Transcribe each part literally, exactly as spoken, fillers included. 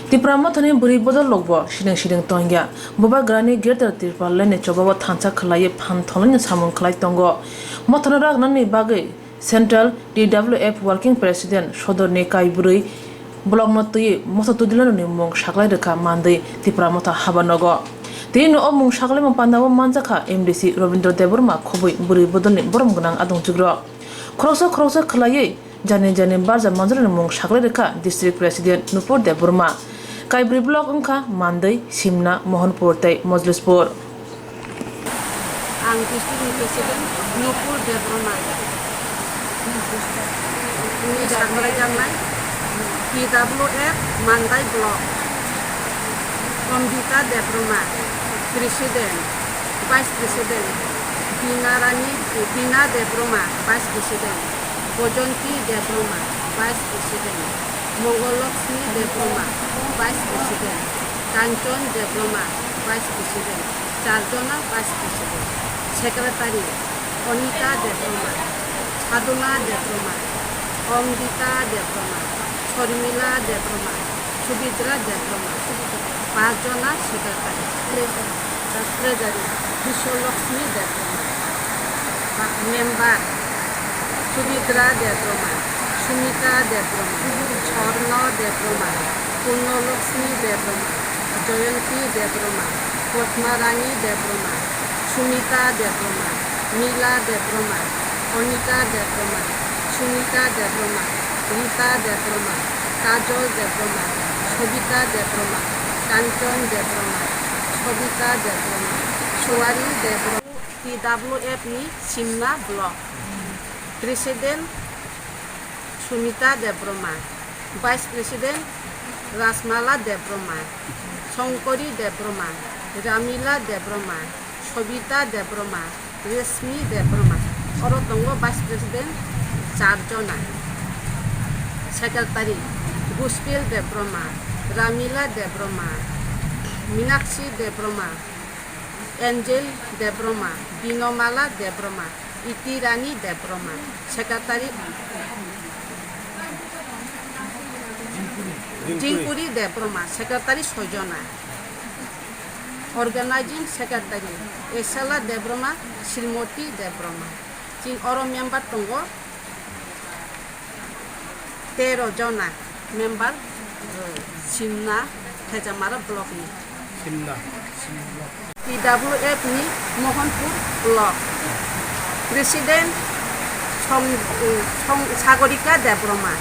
Tipra Mothani bwrwi bodol rokbo sideng sideng tongya. Bubagrani Greater Tipralandni chobao thansa khwlaiwi phan thonglaini samung khwlai tongo. Mothano ragnani bagwi Central T W F Working President sodorni kaibrwi blockno twiwi motha tudilani mung saklai rwkha mandwi Tipra Motha habanogo. Tini o mung saklaimung pandao manjakha M D C Robindra Debbarma khobwi bwrwi bodolni borom gwnang adongchukrok. Khoroksa khoroksa khwlaiwi jani jani barja manjrani mung saklai rwkha District President Nupur Debbarma. Kaibrwi block wngkha Mandwi, Simna, Mohanpur tei Mojlispur. Ang district ni president Nupur Debbarma. Ni saklai jaknai P W F Mandai block. Omdita Debbarma, president, vice president, Binarani, Bina Debbarma, vice president, Bojonti Debbarma, vice president, Mongol Lakshmi Debbarma, vice president, Kanchon Debbarma, vice president, charjona vice president, secretary, Anita Debbarma, Sadhuna Debbarma, Omdita Debbarma, Shormila Debbarma, Subidra Debbarma, pachjona secretary, treasury, Biswalakshmi Debbarma, member, Subidra Debbarma, Sumita Debbarma, Swarna Debbarma, Purnalakshmi Debbarma, Jayanti Debbarma, Padmarani Debbarma, Sumita Debbarma, Nila Debbarma, Anita Debbarma, Sumita Debbarma, Rita Debbarma, Kajol Debbarma, Sobita Debbarma, Kanchon Debbarma, Sobita Debbarma, Suwari Debbarma. T W F ni Simna block. President Sumita Debbarma, Vice President Rasmala Debbarma, Songkori Debbarma, Ramila Debbarma, Sobita Debbarma, Reshmi Debbarma. Oro tongo Vice President char jona. Secretary Guspil Debbarma, Ramila Debbarma, Minakshi Debbarma, Angel Debbarma, Binomala Debbarma, Itirani Debbarma, Secretary Jingkuri Debbarma, Secretary soi jona. Organizing Secretary Esala Debbarma, Srimoti Debbarma. Chini oro member tongo tero jona member, eh, Simna Thejamara block ni. Simna. T W F ni Mohanpur block. President Song-, eh, Song-, Sagorika Debbarma.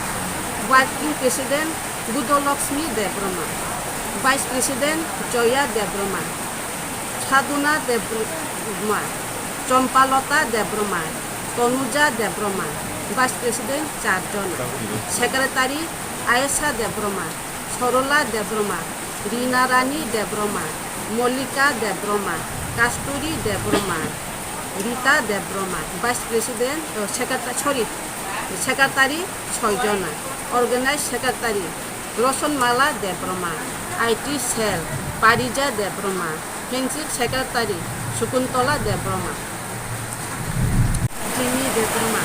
Working President Budolakshmi Debbarma. Vice President Joya Debbarma. Sadhuna Debbarma, Chompalota Debbarma, Tonuja Debbarma, Vice President char jon, Secretary Ayesha Debbarma, Sorola Debbarma, Rina Rani Debbarma, Mollika Debbarma, Kasturi Debbarma, Rita Debbarma, Vice President, oh, Secretary, sorry, Secretary soi jona, Organize Secretary Losonmala Debbarma, I T Cell Parija Debbarma, Fencing Secretary Sukuntola Debbarma, Jimmy Debbarma,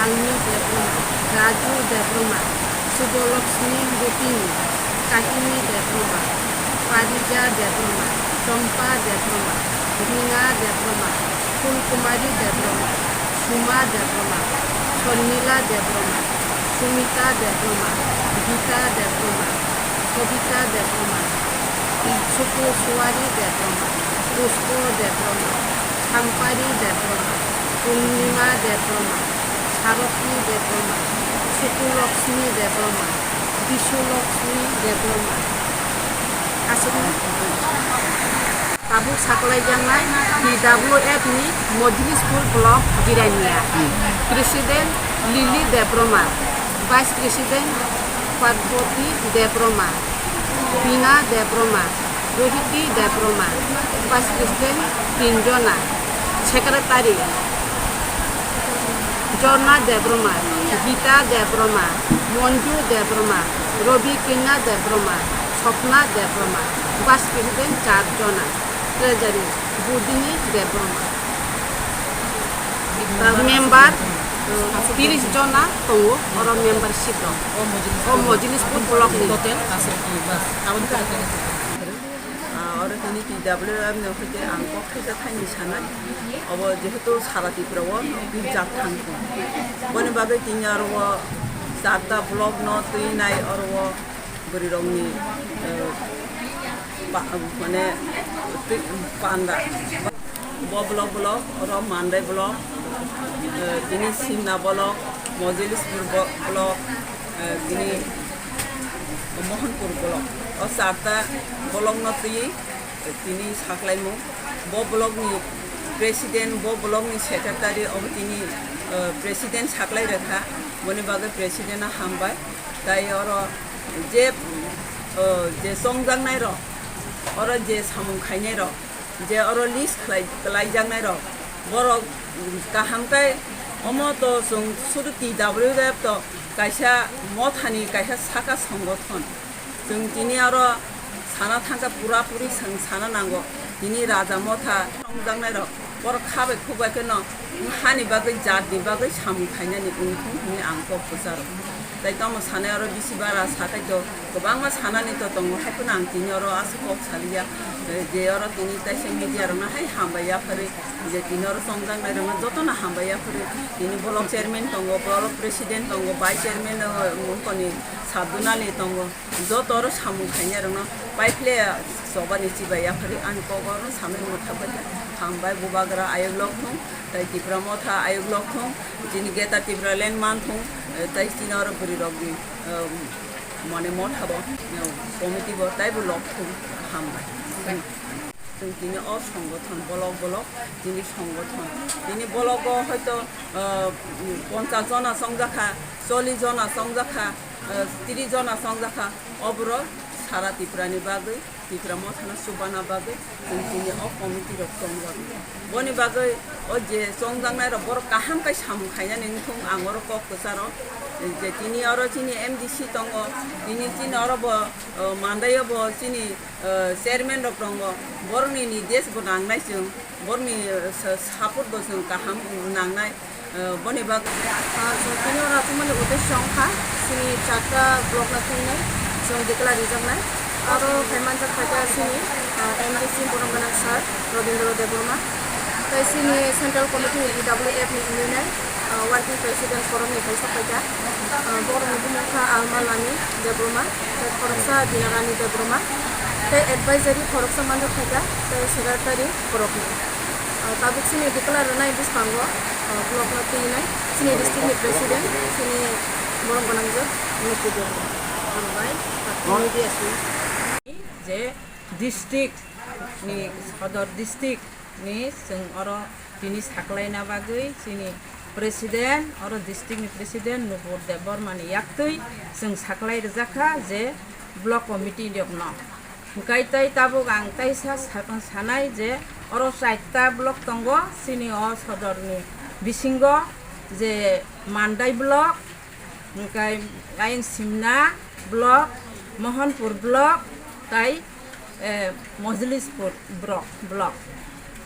Almi Debbarma, Raju Debbarma, Subholakshmi Rupini, Kahini Debbarma, Parija Debbarma, Chompa Debbarma, Rina Debbarma, Phulkumari Debbarma, Suma Debbarma, Sharmila Debbarma, Sumita Debbarma, Gita Debbarma, Sobita Debbarma, Suku Suwari Debbarma, Pushpo Debbarma, Sampari Debbarma, Purnima Debbarma, Sarokni Debbarma, Sukulakshmi Debbarma, Biswalakshmi Debbarma. Aswkno tabuk saklaijaknai T W F ni Mojlispur Block Jirania. President Lily Debbarma, Vice President Parboti Debbarma, Bina Debbarma, Rohiti Debbarma, Vice President tinjona, Secretary Jorna Debbarma, Gita Debbarma, Monju Debbarma, Robi Kanya Debbarma, Sopna Debbarma, Vice President char jona, Treasury Budini Debbarma, member Tiris jona tongo oro membership rok. O Mojilispur block ni. Total aswk bas. Aboni kok. Ah, oro tini T W F ni hoite ang kok kisa thaini sanai. Obo jehetu sara Tripura o bijak thang tong. Boni bagwi tini oro o charta block no twi nai oro o bwrwi rok ni, eh, pa-, mane twi panda. Bo block block, oro Mandai block, eh, tini Simna block, Mojilispur bo-, block, eh, tini Mohanpur block. O charta block no twi tini saklaimung. Bo block ni president, bo block ni secretary, obo tini, eh, president saklai rwkha. Boni bagwi president no hambai. Tai oro je, eh, je chongjaknai rok, oro je samung khainai rok, je oro list khlai-, khlaijaknai rok, borok kaham khe omo to chwng sudu T W F to kaisa mothani kaisa saka songothon. Chwng tini oro sana thangkha pura puri chwng sana nango. Tini raja motha chongjaknai rok borok kha bai khuk bai kheno hani bagwi jat ni bagwi samung khainani wngthung hwnwi ang kok kwcharo. Tai tamo sanai oro bisi bara sakai to kwbangma sanani to tongo, hai phano ang tini oro aswk kok saliya, eh, je oro tini kaisa media rokno hai hambai yapharwi, je tini oro chongjaknai rokno jotono hambai yapharwi, tini block chairman tongo, block president tongo, vice chairman tongo, mungkoni sabdunali tongo, joto oro samung khainai rokno paiphle chobani chibai yapharwi ani kok oro samwi mwthangbai kha. Hambai bubagra ayuk lok thung, tai Tipra motha ayuk lok thung, chini Greater Tipraland man thung, eh, tai chini oro bwrwi rok ni, eh, mane motha bo, eh, committee bo taibo lok thung, hambai. Chwng tini o songothon bolok bolok tini songothon tini bologo hoito, eh, ponchas jona chongjakha, chollish jona chongjakha, eh, tris jona chongjakha, oboro sara Tripura ni bagwi Tipra mothano chubana bagwi chwng tini o committee rok chongjak. Boni bagwi o je chongjaknai rok borok kaham khe samung khainani wngthung ang oro kok kwcharo je tini oro chini M D C tongo, tini chini oro bo, o, Mandai o bo chini, o, chairman rok tongo, borokni nirdesh bo nangnai chwng, borokni, o, sa-, support bo chwng kaham nangnai. Eh, boni bag- Ah, chwng tini oro achukmani uddesho wngkha chini charta block no thwinai chwng declare rijaknai. Aro phaimanjak phaikha chini, ah, M D C borok gwnang sir Robindra Debbarma. Tai chini Central Committee ni T W F ni hinwi nai, ah, working president forum ni kaisa phaikha. Ah, borokni bumung kha Alma Lami Debbarma, tai khoroksa Binarani Debbarma, tai advisory khoroksa manjak phaikha, tai secretary borokni. Ah, tabuk chini declare rwnai bwskango, ah, block no twinai chini district ni president, chini borok gwnangjak Nuku Debbarma. Hambai, media sini. Je district ni, Sodor district ni chwng oro tini saklaina bagwi chini president, oro district ni president Nupur Debbarma ni yaktwi chwng saklai rwjak kha je block committee rokno. Hwnkhe tei tabuk ang teisa sa-, sanai je oro chaita block tongo chini o Sodor ni bisingo, je Mandai block, hwnkhe ayang Simna block, Mohanpur block, tai, eh, Mojlispur bro-, block.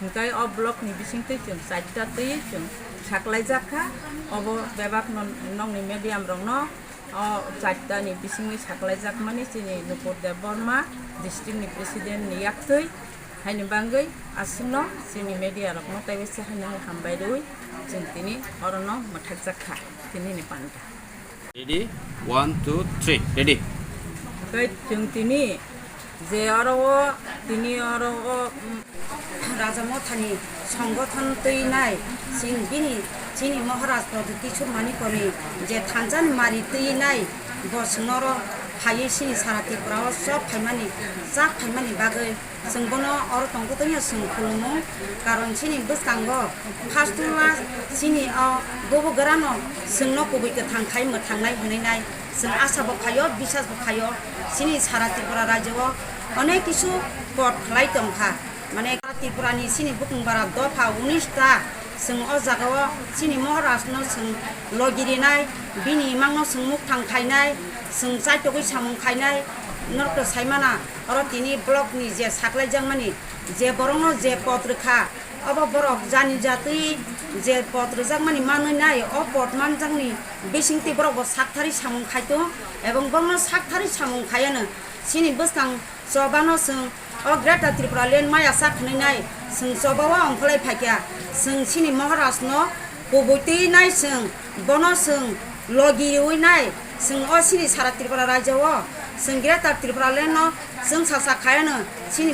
Hwnkhe o block ni bisingtwi chwng chaita twi chwng saklaijak kha. Obo bebak no nokni medium rokno o chaita ni bisingwi saklaijakmani chini Nupur Debbarma district ni president ni yaktwi. Haini bagwi aswkno chini media rokno tei waisa haino hambai rwui chwng tini orono mwthakjak kha tini ni panda. Ready? One, two, three. Ready? Tei chwng tini je oro o, tini oro o, um, Raja Mothani songothon twinai, chwng bini, chini Maharaj Pradyut Kishore Manikya ni je thansa ni mari twinai, bo chwng oro phaiwi chini sara Tripura o chop phaimani, chak phaimani bagwi. Chwng bono oro tongtwtwino chwng khulumo, karon chini bwskango first to last chini o bubagrano chwngno kubui kwthang khai mwthangnai hwnwi nai chwng asa bo khaio, bisas bo khaio. Chini sara Tripura rajyo o onek kisu pot khlai tongkha, mane Tripura ni chini bukung bara dopha unis ta. Chwng o jaga o chini Maharaj no chwng logi rinai, bini imang no chwng mukthang khainai, chwng chaitogwi samung khainai, norok to saimana. Oro tini block ni je saklaijakmani, je borokno je pot rwkha, obo borok jani jatwi je pod rwjakmani manwi nai, o pod manjakni bisingtwi borok bo sakthari samung khai tongo, ebong bono sakthari samung khaiano chini bwskang chobano chwng o Greater Tripura Land maya sa khwnwi nai, chwng chobao ongkholai phaikha, chwng chini Maharaj no kubui twi nai, chwng bono chwng logi rwi nai, chwng o chini sara Tripura rajyo o chwng Greater Tripura Land no chwng sa sa khaiano chini